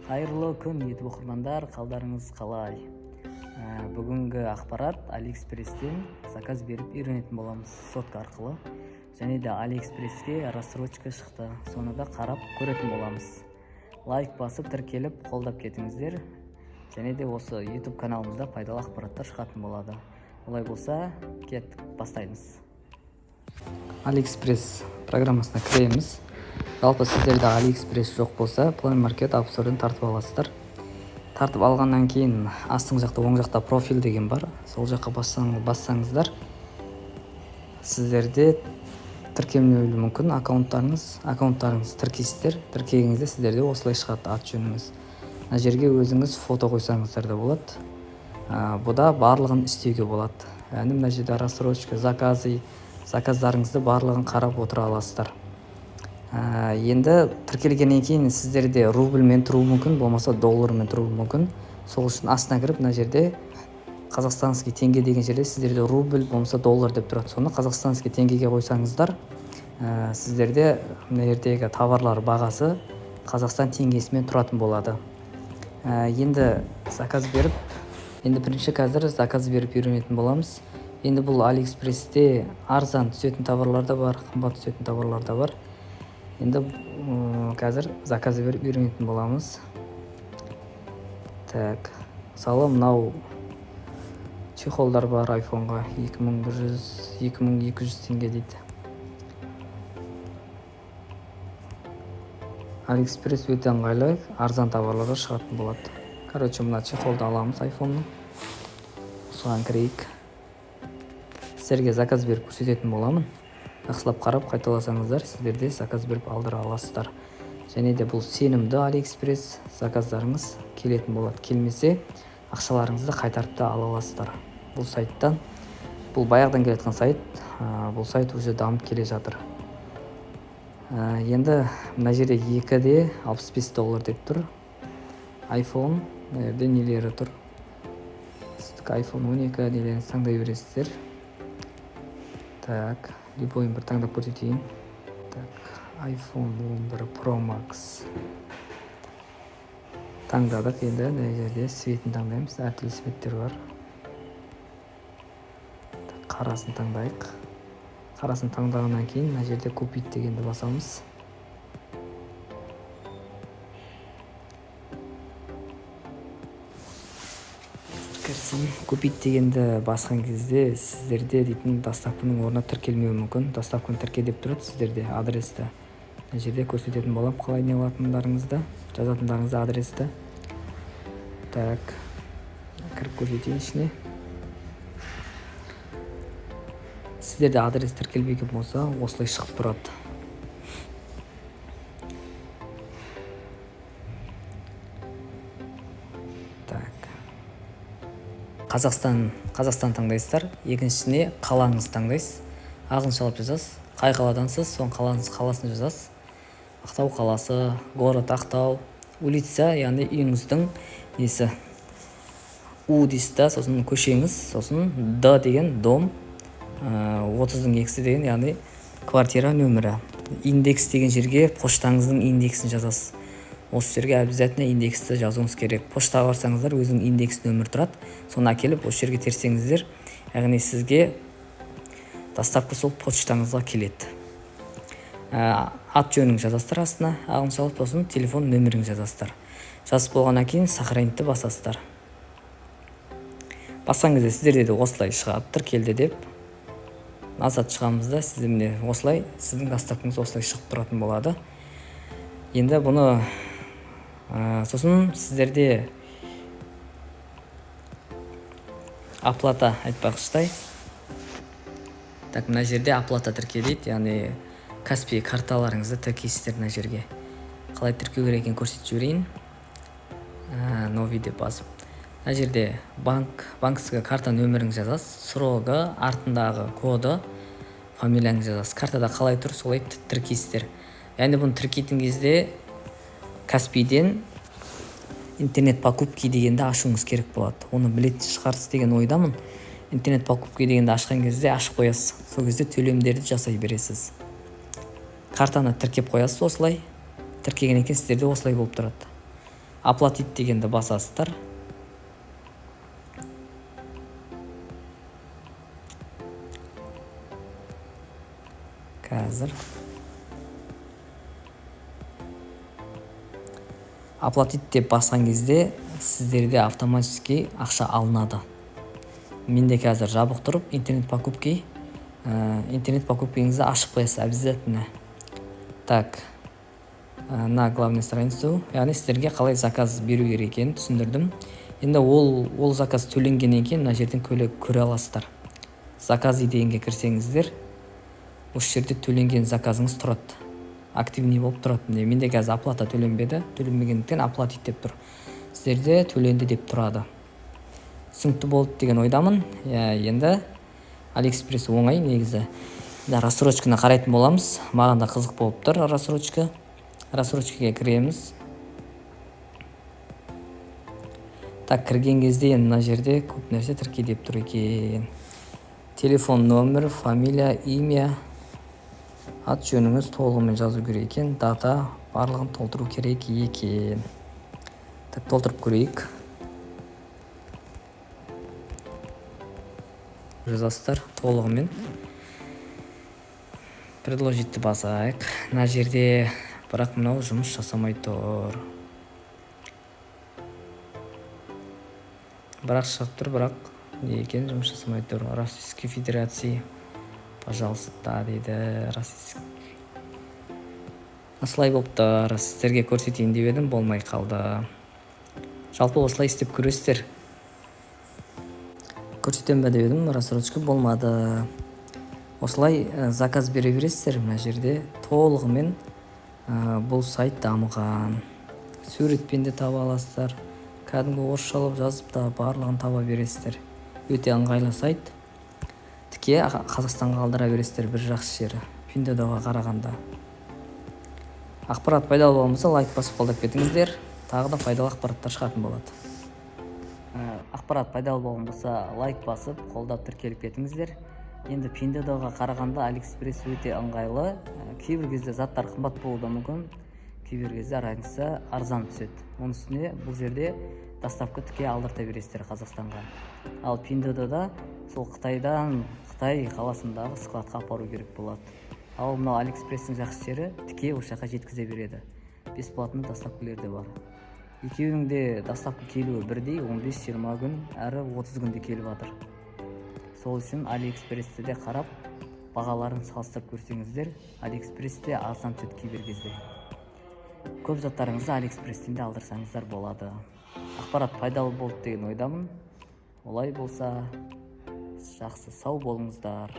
Қайырлы күн, YouTube оқырмандар, қалдарыңыз қалай? Бүгінгі ақпарат: Алиэкспресстен заказ беріп үйренетін боламыз сотка арқылы. Және де Алиэкспресске рассрочка шықты, соны да қарап көретін боламыз. Лайк басып, тіркеліп, қолдап кетіңіздер. Және де осы YouTube каналымызда пайдалы ақпараттар шығатын болады. Олай болса, кеттік, бастаймыз. Алиэкспресс программасына кіреміз. Жалпы, сіздерде Алиэкспресс жоқ болса, Play Market, App Store'дан тартып аласыздар. Тартып алғаннан кейін астыңғы жақта, оң жақта «Профиль» деген бар, сол жаққа бассаңыздар, сіздерде тіркелмеуі мүмкін аккаунттарыңыз. Аккаунттарыңызды тіркейсіздер. Тіркеген кезде сіздерде осылай шығады аты жөніңіз. Мына жерге өзіңіз фото қойсаңыздар да болады. Бұда барлығын істеуге болады, яғни мына жерде рассрочка, заказы, заказдарыңызды барлығын қарап отыра аласыздар. Енді тіркелгеннен кейін сіздерде рубльмен тұруы мүмкін, болмаса доллармен тұруы мүмкін. Сол үшін астына кіріп, мына жерде «Казахстанский тенге» деген жерде сіздерде рубль болмаса доллар деп тұрады. Соны казахстанский теңгеге қойсаңыздар, сіздерде мына жердегі товарлар бағасы Қазақстан теңгесімен тұратын болады. Енді заказ беріп, енді бірінші қазір заказ беріп үйренетін боламыз. Енді бұл Алиэкспрессте арзан түсетін товарлар да бар, қымбат түсетін товарлар да бар. Енді қазір заказ беріп үйренетін боламыз. Так, мысалы, мынау чехолдар бар айфонға, 2100, 2200 теңге дейді. Алиэкспресс өте ыңғайлы, арзан товарлар шығатын болады. Короче, мына чехолды аламыз айфонның, осыған кірейік. Сіздерге заказ беріп көрсететін боламын. Жақсылап қарап, қайталасаңыздар, сіздер де заказ беріп алдыра аласыздар. Және де бұл сенімді Алиэкспресс, заказдарыңыз келетін болады. Келмесе, ақшаларыңызды қайтарып та ала аласыздар бұл сайттан. Бұл баяғыдан келе жатқан сайт, бұл сайт уже дамып келе жатыр. Енді мына жерде 2,65 доллар деп тұр iPhone. Мына жерде нелері тұр, сіздікі iPhone 12, нелеріңізді таңдай бересіздер. Так, любойын бір таңдап көрсетейін. Так, iPhone 11 Pro Max таңдадық. Енді мына жерде цветін таңдаймыз, әртүрлі цветтер бар. Так, қарасын таңдайық. Қарасын таңдағаннан кейін мына жерде «Купить» дегенді басамыз. Кірсін. «Купить» дегенді басқан кезде сіздерде дейтін доставканың орнына тіркелмеуі мүмкін. «Доставканы тірке» деп тұрады сіздерде. Адресті мына жерде көрсететін боламын, қалай не қылатындарыңызды, жазатындарыңызды, адресті. Так, кіріп көрсетейін ішіне. Сіздерде адрес тіркелмеген болса, осылай шығып тұрады. Так, Қазақстан, Қазақстан таңдайсыздар. Екіншісіне қалаңызды таңдайсыз, ағылшыншалап жазасыз, қай қаладансыз, соның қалаңыз, қаласын жазасыз. Ақтау қаласы, город Ақтау. Улица, яғни үйіңіздің несі, у дейсіз да, сосын көшеңіз, сосын д деген дом, 32-сі деген, яғни квартира нөмірі. Индекс деген жерге поштаңыздың индексін жазасыз. Осы жерге обязательно индексті жазуыңыз керек. Поштаға барсаңыздар, өзінің индекс нөмірі тұрады, соны әкеліп осы жерге терсеңіздер, яғни сізге доставка сол почтаңызға келеді. Ат жөніңізді жазасыздар астына ағылшыншалап, сосын телефон нөміріңізді жазасыздар. Жазып болғаннан кейін «Сохранить» басасыздар. Басқан кезде сіздерде де осылай шығады, «Тіркелді» деп. Назад шығамыз да, сізде міне осылай, сіздің доставкаңыз осылай шығып тұратын болады. Енді бұны сосын сіздерде оплата айтпақшыдай. Так, мына жерде «Оплата тірке» дейді, яғни Каспи карталарыңызды тіркейсіздер. Мына жерге қалай тіркеу керек екенін көрсетіп жіберейін. «Новый» деп басып, мына жерде банковский карта нөміріңізді жазасыз, срогы, артындағы коды, фамилияңызды жазасыз. Картада қалай тұр, солай тіркейсіздер. Яғни бұны тіркейтін кезде Каспийден «Интернет покупки» дегенді ашуыңыз керек болады. Оны білетін шығарсыз деген ойдамын. «Интернет покупки» дегенді ашқан кезде, ашып қоясыз, сол кезде төлемдерді жасай бересіз. Картаны тіркеп қоясыз осылай. Тіркегеннен кейін сіздерде осылай болып тұрады. Оплатить дегенді басасыздар. Қазір оплатить деп басқан кезде сіздерде автоматически ақша алынады. Менде қазір жабық тұрып, интернет покупкаңызды ашып қоясыз обязательно. Так, на главную страницу, яғни сіздерге қалай заказ беру керек екенін түсіндірдім. Енді ол заказ төленгеннен кейін мына жерден көре аласыздар. Заказы дегенге кірсеңіздер, осы жерде төленген заказыңыз тұрады, активный болып тұрады. Міне, менде қазір оплата төленбеді, төленбегендіктен оплатить деп тұр. Сіздерде төленді деп тұрады. Түсінікті болды деген ойдамын. Иә, енді Алиэкспресс оңай негізі. Енді рассрочканы қарайтын боламыз. Маған да қызық болып тұр рассрочка. Рассрочкаға кіреміз. Так, кірген кезде енді мына жерде көп нәрсе тіркей деп тұр екен. Телефон номер, фамилия, имя, ат жөніңіз толығымен жазу керек екен, дата барлығын толтыру керек екен. Так, толтырып көрейік. Жазасыздар толығымен. Предложитті басайық. Мына жерде бірақ мынау жұмыс жасамай тұр. Бірақ шығып тұр, бірақ не екен, жұмыс жасамай тұр. Российской Федерации, пожалуйста, дейді. Российский. Осылай болып тұр. Сіздерге көрсетейін деп едім, болмай қалды. Жалпы осылай істеп көресіздер. Көрсетемін бе деп едім, рассрочка болмады. Осылай заказ бере бересіздер. Мына жерде толығымен бұл сайт дамыған. Суретпен де таба аласыздар. Кәдімгі орысшалап жазып та барлығын таба бересіздер. Өте ыңғайлы сайт. Тіке Қазақстанға алдыра бересіздер, бір жақсы жері Пиндуодуоға қарағанда. Ақпарат пайдалы болған болса, лайк басып қолдап кетіңіздер. Тағы да пайдалы ақпараттар шығатын болады. Ақпарат пайдалы болған болса, лайк басып, қолдап тіркеліп кетіңіздер. Енді Пиндуодуоға қарағанда Алиэкспресс өте ыңғайлы. Кейбір кезде заттар қымбат болуы да мүмкін, кейбір кезде разница арзан түседі. Оның үстіне бұл жерде доставка тіке алдырта бересіздер Қазақстанға. Ал Пиндуодуода сол Қытай қаласындағы складқа апару керек болады. Ал мынау Алиэкспресстің жақсы жері, тіке осы жаққа жеткізе береді. Бесплатный доставкалер де бар. Екеуінің де доставка келуі бірдей, 15-20 күн, әрі 30 күнде келіп жатыр. Сол үшін Алиэкспрессте де қарап, бағаларын салыстырып көрсеңіздер, Алиэкспрессте арзан түседі кейбір кезде. Көп заттарыңызды Алиэкспресстен де алдырсаңыздар болады. Ақпарат пайдалы болды деген ойдамын. Олай болса, жақсы, сау болыңыздар.